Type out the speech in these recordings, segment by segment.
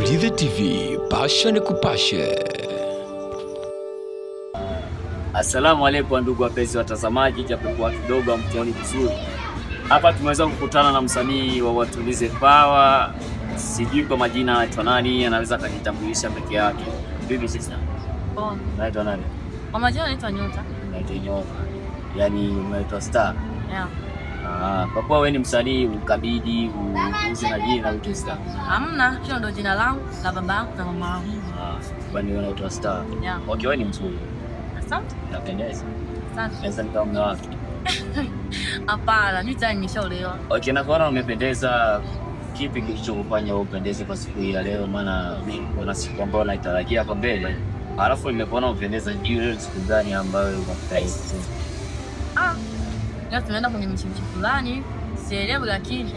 Watulize TV, pasha ni kupashe. Asalamu alaykum ndugu wapenzi watazamaji, japokuwa kidogo hamtuoni vizuri. Hapa tumeweza kukutana na msanii wa Watulize Power. Sijui kwa majina anaitwa nani, anaweza akajitambulisha peke yake. Bibi sister. Poa. Unaitwa nani? Kwa majina naitwa Nyota. Unaitwa Nyota. Yaani unaitwa Star. Yeah. Ah, kwa kuwa wewe ni msanii ukabidi uuze na jina uitwe Star. Hamna, hilo ndio jina langu la babangu na mama yangu. Ah, kwani wewe unaitwa Star. Yeah. Okay, wewe ni mzuri. Asante. Unapendeza. Asante. Naweza nikawa mume wako. Hapana, mimi tayari nimeshaolewa. Okay, na kuona umependeza, kipi kilichokufanya upendeze kwa siku hii ya leo? Maana mimi kuna siku ambayo naitarajia hapa mbele. Alafu nimekuona upendeza, juu siku gani ambayo unafurahi? Ah. Leo tunaenda kwenye mchimchi fulani, sielewi lakini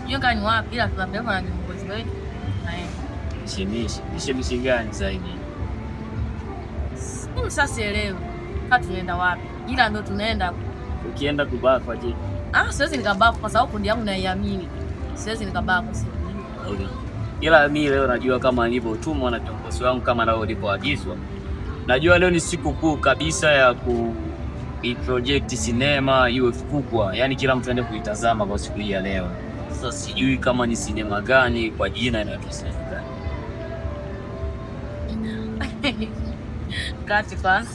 hiyo gani wapi, ila tunapelekwa na viongozi wetu. Na yeye. Mshimishi, mshimishi gani zaidi? Mimi sasa sielewi. Kama tunaenda wapi? Ila ndio tunaenda. Ukienda kubakwa je? Ah, siwezi nikabakwa kwa sababu kundi yangu naiamini. Siwezi nikabakwa sio. Okay. Ila mimi leo najua kama nilivyotumwa na viongozi wangu kama nao nilivyoagizwa. Najua leo ni siku kuu kabisa ya ku project sinema iwe kubwa, yaani kila mtu aende kuitazama kwa siku hii ya leo. Sasa sijui kama ni sinema gani kwa jina inaitwa sinema gani. Kati kwanza.